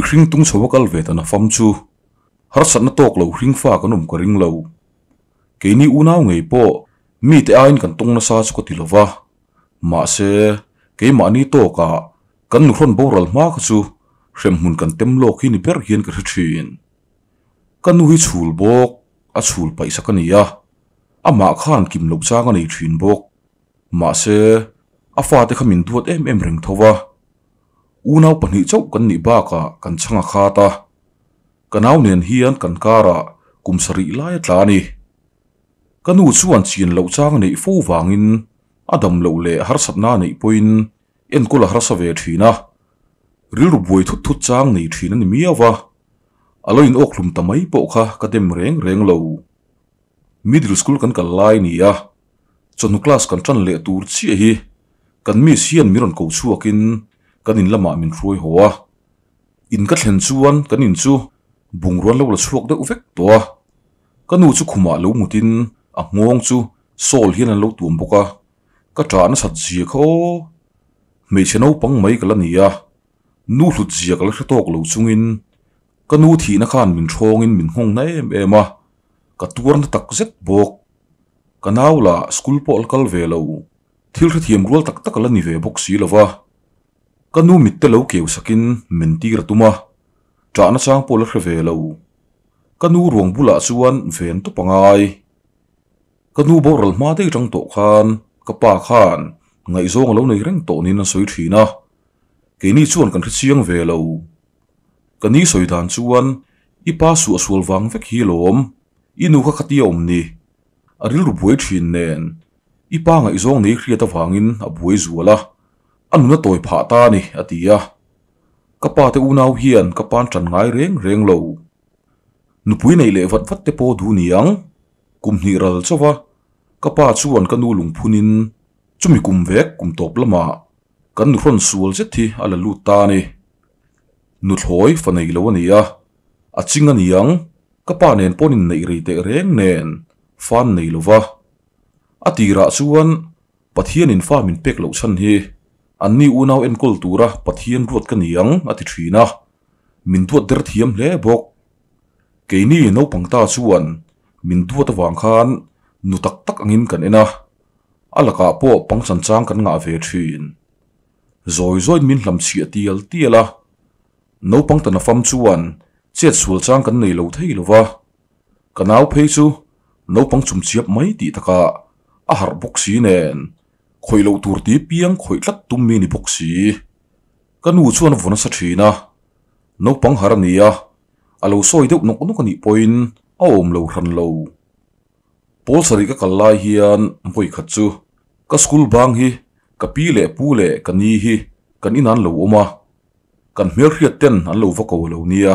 Mihring tung chho a kal ve ta na fam chu harsatna tawk lo hring fa kan awm ka ring lo. Keini unau ngei pawh mite aiin kan tawng nasa chu ka ti lo va, mahse keimahni tawkah kan nuhrawn boral hma kha chu hremhmun kan tem lawk hi ni ber hian ka hre thin. Ka nu hi chhul bawk a chhul paihsak a ni a, amah khan kim loh chang a nei thin bawk. Mahse a fate kha min duat em em reng tho va. Unau pahnih chauh kan nih bakah kan chhang a khat a, ka nau nen hian kan karah kum sarih lai a tla a ni. Ka nu chuan chian loh chang a neih fo vangin a dam loh leh harsatna a neih pawhin enkawl a harsa ve thin a, rilru buai thut thut chang nei thin a ni miau va, a lo in awkhlum ta mai pawh kha ka dem reng reng lo. Middle school kan kal lai ni a, chawhnu class kan tan leh tur chiah hi kan miss hian min rawn ko chhuakin kan in lamah min hruai haw a. In ka thlen chuan kan in chu bungruan lo la chhuak deuh vek tawh a, ka nu chu khumah lo mutin a nghawng chu sawl hian an lo tuam bawk a, ka ṭah nasat zia kha aw. Hmeichhe naupang mai ka la ni a, nu hlut zia ka la hre tawk lo chungin ka nu thihna khan min ṭhawngin min nghawng na em em a, ka tuarna tak zet bawk. Ka nau lah school pawh la kal ve lo, thil hrethiam rual tak tak a la ni ve bawk si lo va. Ka nu mitte lo keu sakin min tir a tum a, ṭahna chang pawh la hre ve lo. Ka nu ruang bulah chuan ven tawp a ngai. Ka nu boral hma daih rang tawh khan ka pa khan ngaihzawng a lo nei reng tawh niin an sawi thin a, keini chuan kan hre chiang ve lo. Ka ni sawi dan chuan i pa suah sual vang vek hi lawm, i nu kha khatia awm ni. A rilru buai thin nen i pa ngaihzawng nei hriat avangin a buai zual a, a nuna tawi phah ta a ni a ti a. Ka pa te unau hian ka pa'n tan ngai reng reng lo. Nupui neih leh vat vat te pawh duh niang. Kum hnih ral chauh a, ka pa chuan ka nu lungphunin chumi kum vek kum tawp lamah kan nuhrawn sual zet hi a la lut ta a ni. Nuthlawi fa nei lo a ni a, a ching a niang, ka pa nen pawn inneih rei teh reng nen fan nei lo va. A tirah chuan Pathianin fa min pek loh chhan hi anni unau enkawl tura Pathian ruat ka ni ang a ti thin a, min duat der thiam hle bawk. Keini naupang ta chuan min duat avang khan nu tak tak angin kan en a, a lakah pawh pangchan chang kan ngah ve thin. Zawi zawiin min hlam chhiah tial tial a, naupang ta nafam chuan chet sual chang kan nei lo thei lo va, ka nau phei chu naupang chumchiap mai tih takah a harh bawk si nen khawih loh tur ti piang khawih tlat tum mi ni bawk si. Ka nu chuan a vaw nasa thin a, naupang har a ni a, a lo sawi deuh nawk nawk a nih pawhin a awm lo hran lo. Pawl sarih ka kal lai hian vawi khat chu ka school bang hi ka pi leh pu leh ka ni hi kan in an lo awm a, kan hmelhriat ten an lo va ko lo nia.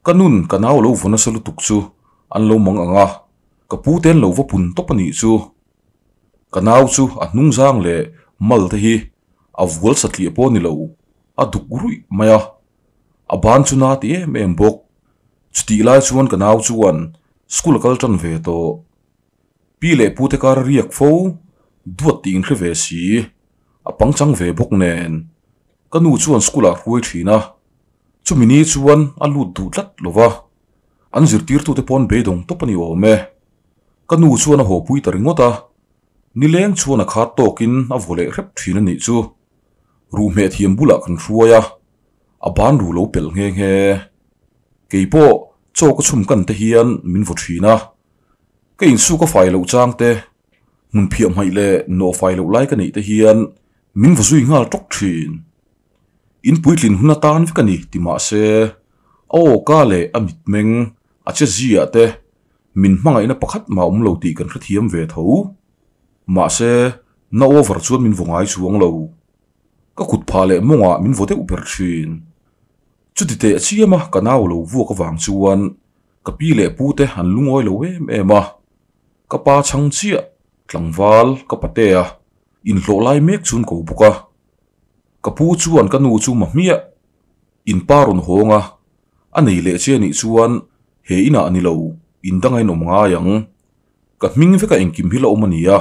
Ka nun ka nau lo vaw nasa lutuk chu an lo mang ang a, ka pu te an lo va pun tawp a nih chu. Ka nau chu a hnung zang leh mal te hi a vual satliah pawh a ni lo, a duk ruih mai a. A ban chu na ti em em bawk. Chutih lai chuan ka nau chuan school a kal tan ve tawh. Pi leh pu te kar a riak fo, duat tih inhre ve si, a pangchang ve bawk nen. Ka nu chuan school ah hruai thin a, chumi ni chuan a lut duh tlat lo va, an zirtirtute pawn beidawng tawp a ni awm e. Ka nu chuan a haw pui ta ringawt a, nileng chuan a khat tawkin a vaw leh hrep thin a nih chu. Ruhmeh thiam bulah kan hruai a, a ban ru lo pelh nghe nghe. Kei pawh chaw ka chhum kan te hian min vaw thin a, ka insuk a fai loh chang te, hmun phiah hmaih leh nawh fai loh lai ka neih te hian min vaw zui nghal tawk thin. In puitlin hun atan vek a ni ti mah se, a awka leh a mitmeng, a che ziah te min hmangaihna pakhat mah awm lo tih kan hrethiam ve tho. Mahse, na over chuan min vaw ngai chuang lo. Ka kut phah leh mawngah min vaw deuh ber thin. Chuti teh chiam a ka nau lo vuak avang chuan ka pi leh pu te an lungawi lo em em a. Ka pa chhang chiah tlangval ka pate a inhlawh lai mek chun ko bawk a. Ka pu chuan ka nu chu ma hmiah in pa rawn hawng a, a nei leh che anih chuan he inah ni lo in danga in awm ngai ang. Ka hming veka engkim hi la awm a ni a,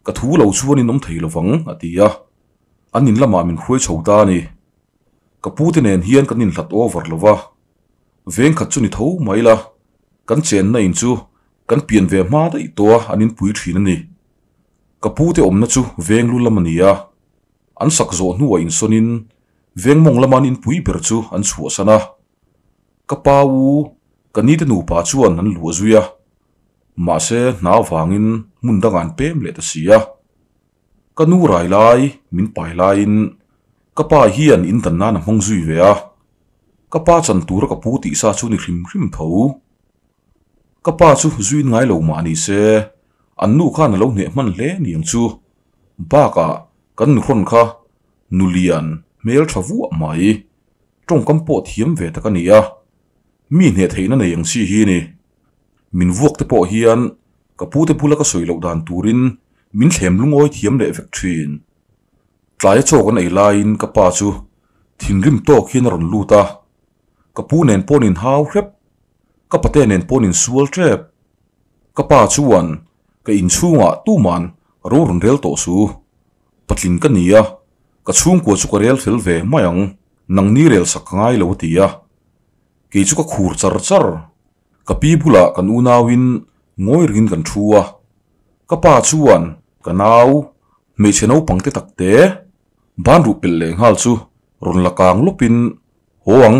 ka thu lo chuan in awm thei lovang a ti a. An in lamah min hruai chho ta a ni. Ka pute nen hian kan inhlat over lo va, veng khat chu ni tho mai la, kan chenna in chu kan pian ve hma daih tawh a an inpui thin a ni. Ka pute awmna chu veng lu lam a ni a, an sak zawh hnuah insawnin veng mawng lama an inpui ber chu an chhuahsan a. Ka pa u, ka nite nupa chuan an luah zui a, mahse hna vangin hmun dangah an pem leh ta si a. Ka nu rai lai min pai laiin ka pa hian in dan nan a hmang zui ve a, ka pa chan tura ka pu tih sa chu ni hrim hrim tho. Ka pa chu zuin ngai lo mah ni se, an nu khan a lo hneh hman hle niang chu. Bakah kan nuhrawn kha nu lian hmel tha vuah mai, tawngkam pawh thiam ve tak a ni a, mi hneh theihna nei ang chi hi ni. Min vuak te pawh hian ka pute bula ka sawi loh dan turin min thlem lungawi thiam leh vek thin. Tlaia chaw kan ei laiin ka pa chu thinrim tawk hian a rawn lut a, ka pu nen paw'n inhau hrep, ka pate nen paw'n insual tep. Ka pa chuan ka inchhungah tuman ro rawn rel tawh su, patling ka ni a, ka chhungkua chu ka rel fel ve mai ang, nangni rel sak ka ngai lo a ti a. Kei chu ka khur char char. Ka pi bulah kan unauin ngawi ringin kan thu a, ka pa chuan ka nau hmeichhe naupang te tak te ban ruh pelh leh nghal chu rawn la kang lawpin, Haw ang,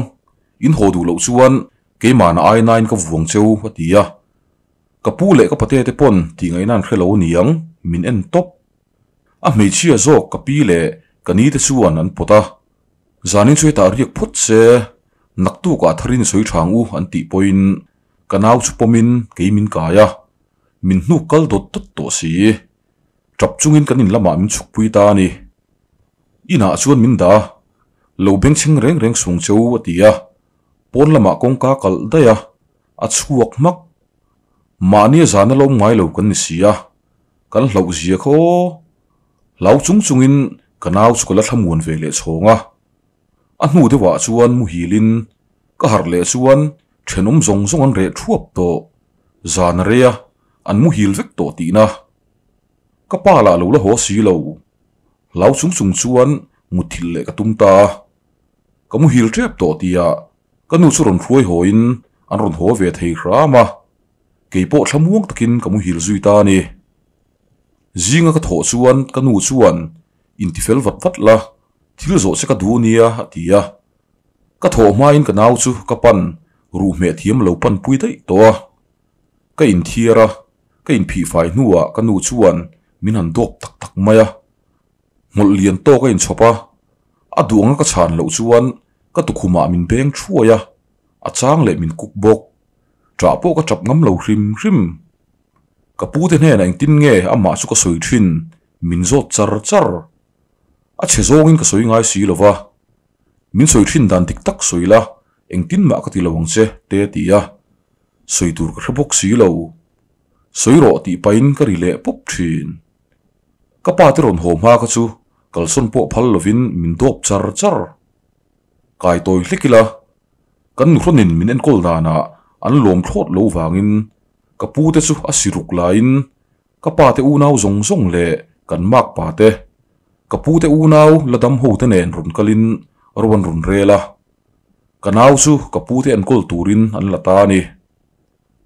in haw duh loh chuan keimahna ainain ka vuang cheu a ti a. Ka pu leh ka pate te pawn tih ngaihna an hre lo aniang min en tawp. A hmeichhia zawk ka pi leh ka ni te chuan an pawt a. Zanin chu hetah riak phawt se, naktukah tharin sawi thang u an tih pawhin ka nau chu pawmin kei min kai a, min hnuk kal dawt dawt tawh si. Tap chungin kan in lamah min chhukpui ta a ni. Inah chuan min dah a, lo bengchheng reng reng sung che u a ti a, pawn lamah kawngka kalh daih a, a chhuak hmak. Mahnia zana la awm ngai lo kan ni si a, kan hlauh zia kha aw. Hlau chung chungin ka nau chu ka la thlamuan ve leh chhawng a. A hnu deuhah chuan muhilin ka harh leh chuan thenawm zawng zawng an reh thuap tawh. Zan a rei a, an muhil vek tawh tihna. Ka pa lah lo la haw si lo. Hlau chung chung chuan muthilh leh ka tum ta a. Ka muhil tep tawh tihah ka nu chu rawn hruai hawiin an rawn haw ve thei hram a. Kei pawh thlamuang takin ka muhil zui ta a ni. Zinga ka thawh chuan ka nu chuan intifel vat vat la, thil zawh che ka duh nia a ti a. Ka thawh hmain ka nau chu ka pan ruhmeh thiam lo panpui daih tawh a. Ka inthiar a, ka inphihfai hnuah ka nu chuan min han dawp tak tak mai a. Hmawlh lian tawk a inchhawp a, a duh anga ka chhan loh chuan ka tukhumah min beng thuai a, a chang leh min kuk bawk. Ṭah pawh ka ṭap ngam lo hrim hrim. Ka pute hnenah engtin nge amah chu ka sawi thin min zawt char char. A chhe zawngin ka sawi ngai si lo va, min sawi thin dan dik tak sawi la engtin mah ka ti lo ang che te a ti a, sawi tur ka hre bawk si lo. Sawi rawh tih pahin ka ri leh pawp thin. Ka pa te rawn haw hma kha chu kalsawn pawh phal lovin min dawp char char. Kai tawi hlek ila, kan nuhrawnin min enkawl danah an lawm thlawt lo vangin Ka pu te chu a siruk laiin ka pa te unau zawng zawng leh kan mak pa te, ka pu te unau la dam ho te nen rawn kalin ro an rawn rel a. Ka nau chu ka pu te enkawl turin an la ta a ni.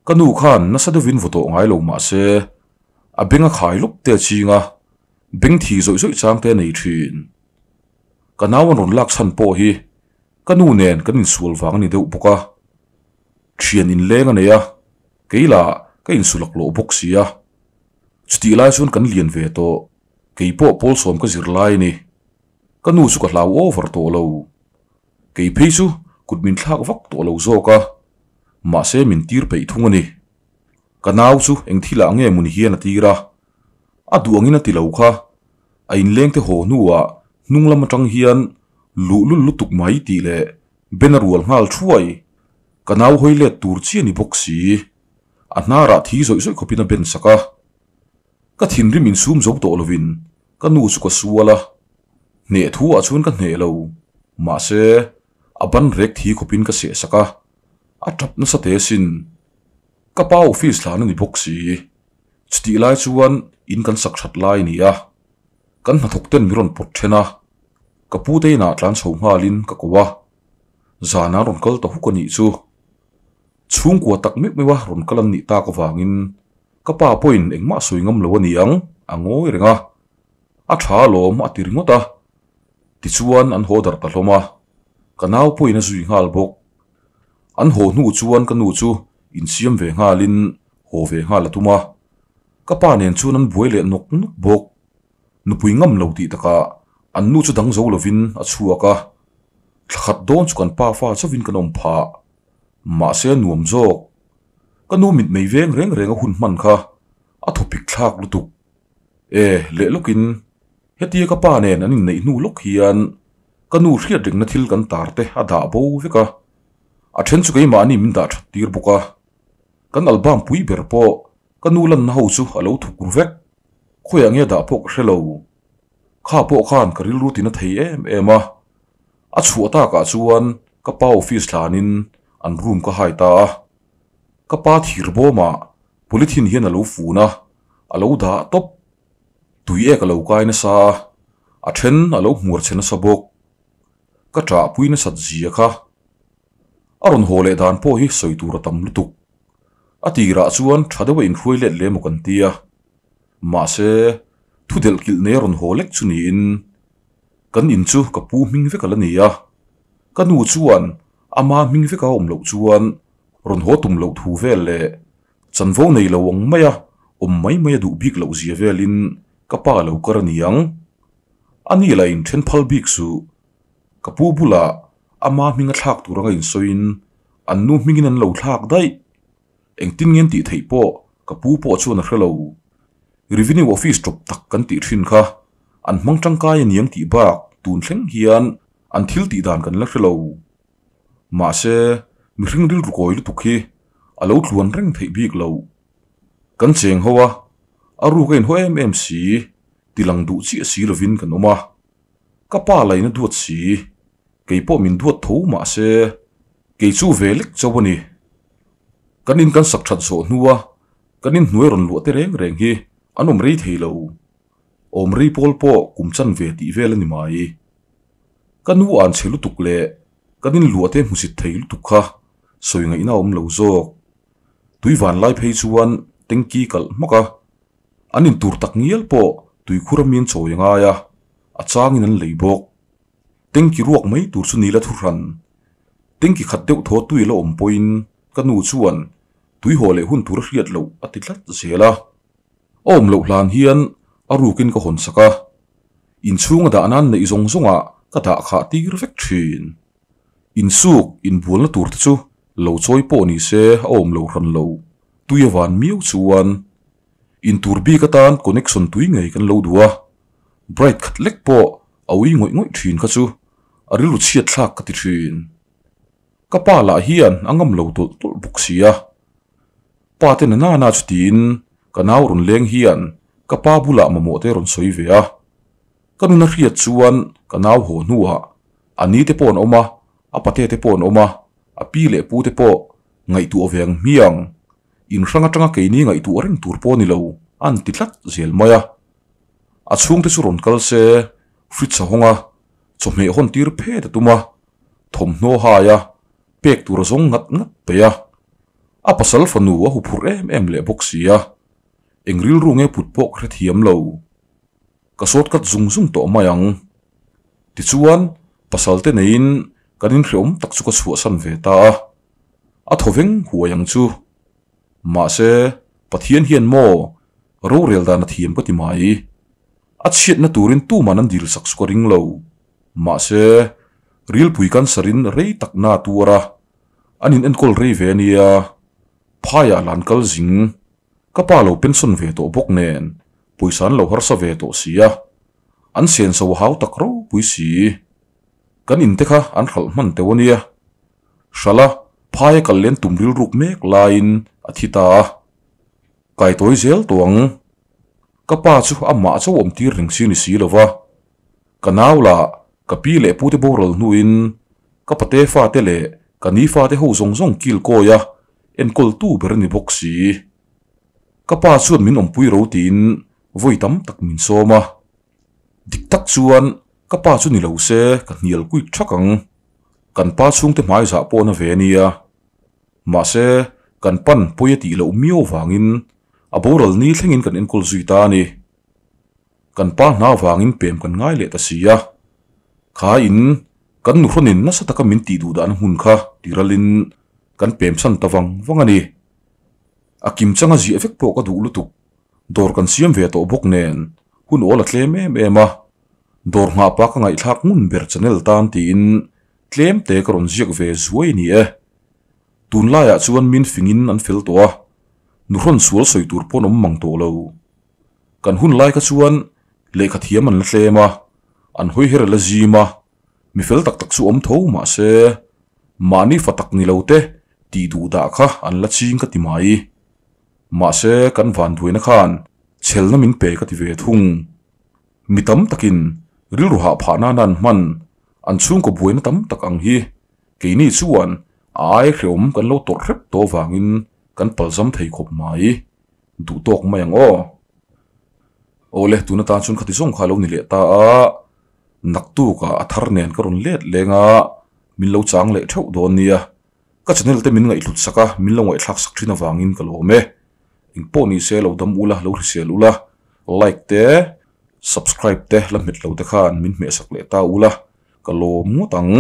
Ka nu khan nasa deuhin vaw tawh ngai lo mah se, a beng a khai lawp te a ching a, beng thi zawih zawih chang te a nei thin. Ka nau an rawn lak chhan pawh hi ka nu nen kan insual vang a ni deuh bawk a. Thian inleng a nei a, kei lah ka insulak loh bawk si a. Chutih lai chuan kan lian ve tawh, kei pawh Pawlsawm ka zir lai a ni. Ka nu chu ka hlau over tawh lo. Kei phei chu kut min thlak vak tawh lo zawk a, mahse min tir peih thung a ni. Ka nau chu eng thilah nge mawni hian a tir a, a duh angin a ti lo kha, a inleng te haw hnuah hnung lam atang hian luhlul lutuk mai tih leh Ben a rual nghal thuai. Ka nau hawi let tur chi a ni bawk si. A hnarah thi zawih zawih khawpin a ben sak a. Ka thinrim insum zo tawh lovin ka nu chu ka sual a. Hneh thu ah chuan ka hneh lo. Mahse, a ban rek thi khawpin ka seh sak a. A tap nasa te sin. Ka pa office hlan a ni bawk si. Chutih lai chuan in kan sak that lai a ni a. Kan hnathawk ten mi rawn pawt then a. Ka pute inah tlan chho nghalin ka ko a, zanah rawn kal ta huk a nih chu. Chhungkua tak meuh meuha rawn kal an nih tak avangin ka pa pawhin engmah sawi ngam lo a ni ang, a ngawi reng a. A tha alawm a ti ringawt a. Tichuan an haw darh ta hlawm a, ka nau pawhin a zui nghal bawk. An haw hnu chuan ka nu chu insiam ve nghalin haw ve nghal a tum a, ka pa nen chuan an buai leh nawk nawk bawk. Nupui ngam lo tih takah an nu chu dang zo lovin a chhuak a, thla khat dawn chu kan pa fa chauhin kan awm phah. Mahse a nuam zawk. Ka nu mitmei veng reng reng a hun hman kha a thawpik thlak lutuk. E, leh lawkin hetia ka pa nen an inneih hnu lawk hian ka nu hriat rengna thil kan tar te a dah bo vek a, a then chu keimahni min dah that tir bawk a. Kan album pui ber pawh ka nu lanna ho chu a lo thuk ru vek. Khawiah nge dah pawh ka hre lo. Kha pawh khan ka rilru tina thei em em a. A chhuah takah chuan ka pa office hlanin an room ka hai ta a. Ka pa thir bawmah polythene hian a lo fun a, a lo dah tawp. Tui ek a lo kai nasa a, a then a lo hmuar chhe nasa bawk. Ka ṭahpui nasat zia kha. A rawn haw leh dan pawh hi sawi tur a tam lutuk. A tirah chuan tha deuha inhruai let lem aw kan ti a. Mahse, thu delh kilh nei a rawn haw lek chu niin kan in chu ka pu hming vek a la ni a. Ka nu chuan ama hming veka awm loh chuan rawn haw tum loh thu vel leh chanvo nei lo ang maia awm mai mai a duh bik loh zia velin ka pa lo kar a ni ang. Ani lah in then phal bik suh. Ka pu bulah ama hming a thlak tur anga insawiin an nu hmingin an lo thlak daih. Engtin nge an tih theih pawh ka pu pawh chuan a hre lo. Revenue office tawp tak kan tih thin kha an hmang tangkai a niang tih bak tun thleng hian an thil tih dan kan la hre lo. Mahse, mihring rilru kawi lutuk hi a lo tluan reng theih bik lo. Kan cheng ho a, a ruk a inhaw em em si, tilang duh chiah si lovin kan awm a. Ka pa laina duat si, kei pawh min duat tho mah se, kei chu ve lek chauh a ni. Kan in kan sak that zawh hnua kan in hnuai rawn luah te reng reng hi an awm rei thei lo. Awm rei pawl pawh kum chan ve tih vel a ni mai. Ka nu an chhe lutuk leh kan in luah te hmusit thei lutuk kha sawi ngaihna a awm lo zawk. Tui van lai phei chuan tanky kalh hmak a, An intur tak ngial pawh tuikhur a mian chawi a ngai a, a changin an lei bawk. Tanky ruak mai tur chu nila thuhran. Tanky khat deuh thaw tui a la awm pawhin ka nu chuan tui haw leh hun tur a hriat loh a ti tlat zel a. A awm loh hlan hian a rukin ka hawn sak a, inchhunga dah nan neih zawng zawngah ka dah khah tir vek thin. Insuk inbualna tur te chu lo chawi pawh ni se a awm lo hran lo, tui a van miau chuan Intur bik atan connection tui ngei kan lo duh a, bright khat lek pawh a ui ngawih ngawih thin kha chu a rilru chhiat thlak ka ti thin. Ka pa lah hian a ngam lo tawlh tawlh bawk si a. Pa te na nana chu tiin ka nau rawn leng hian ka pa bulah mamawh te rawn sawi ve a. Ka nuna hriat chuan ka nau haw hnuah a ni te pawh an awm a, a pate te pawh an awm a, a pi leh pu te pawh ngaihtuah ve ang hmiang. In hrang atanga keini ngaihtuah reng tur pawh a ni lo, an ti tlat zel mai a. A chhungte chu rawn kal se, fridge a hawng a, chawhmeh hawn tir phet a tum a, thawmhnaw hai a, pek tur a zawng ngat ngat peih a. A pasal fanu a huphurh em em leh bawk si a, eng rilru nge put pawh ka hrethiam lo. Ka sawt kat zung zung tawh mai ang. Tichuan, pasal te neiin kan inhreawm tak chu ka chhuahsan ve ta a. A thaw veng huai ang chu. Mahse, Pathian hian maw rorel dan a thiam ka ti mai. A chhiatna turin tuman an dil sak chu ka ring lo. Mahse, rilpui cancer in rei tak na tuar a, an in enkawl rei ve ania. Phaiah lan kal zing. Ka pa lo pension ve tawh bawk nen pawisa an lo harsa ve tawh si a, an senso a hau tak ropui si. Kan in te kha an hralh hman teuh a nia. Hralh a, phaia kal len tum rilruk mek laiin a thi ta a. Kaitawi zel tawh ang. Ka pa chu amah chauh awm tir reng si ni si lo va. Ka nau lah ka pi leh pute boral hnuin ka pate fate leh ka ni fate ho zawng zawng kil kawi a enkawl tu ber a ni bawk si. Ka pa chuan min awmpui ro tiin vawi tam tak min sawm a. Dik tak chuan. Ka pa chu ni lo se ka hnial kuit thak ang. Kan pa chhungte hmai zah pawh na ve a nia. Mahse, kan pan pawi a tih loh miau vangin a boral ni thlengin kan enkawl zui ta a ni. Kan pa hna vangin pem kan ngai leh ta si a. Kha in kan nuhrawnin nasa taka min tih duh dahna hmun kha tiralin kan pem chhan ta vang vang a ni. A kim changa ziah vek pawh ka duh lutuk. Dawr kan siam ve tawh bawk nen hun awl a tlem em em a. Dawr nghah pa ka ngaihthlak ngun ber channel tan tiin tlem te ka rawn ziak ve zuai a ni e. Tunlaiah chuan min fingin an fel tawh a, nuhrawn sual sawi tur pawn awm mang tawh lo. Kan hun lai kha chuan lehkha thiam an la tlem a, an hawi her a la zim a, mi fel tak tak chu awm tho mah se mahni fa tak ni lo te tih duh dah kha an la ching ka ti mai. Mahse kan vanduaina khan chhelna min pe ka ti ve thung. Mi tam takin rilru hah phah nana an hman an chhungkaw buaina tam tak ang hi keini chuan a ai hrehawm kan lo tawrh hrep tawh avangin kan palzam thei khawp mai. Duh tawk mai ang aw. Awle tun atan chuan khati zawng kha a lo ni leh ta a, naktukah a thar nen ka rawn let leng a, min lo chang leh theuh dawn nia. Ka channel te min ngaihhlut sak a, min lo ngaihthlak sak thin avangin ka lawm e. Engpawh ni se lo dam ula, lo hrisel ula, like te, subscribe te la hmet lo te khan min hmehsak leh ta ula, ka lawm ngawt ang.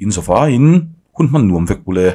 In zavaiin hun hman nuam vek ule.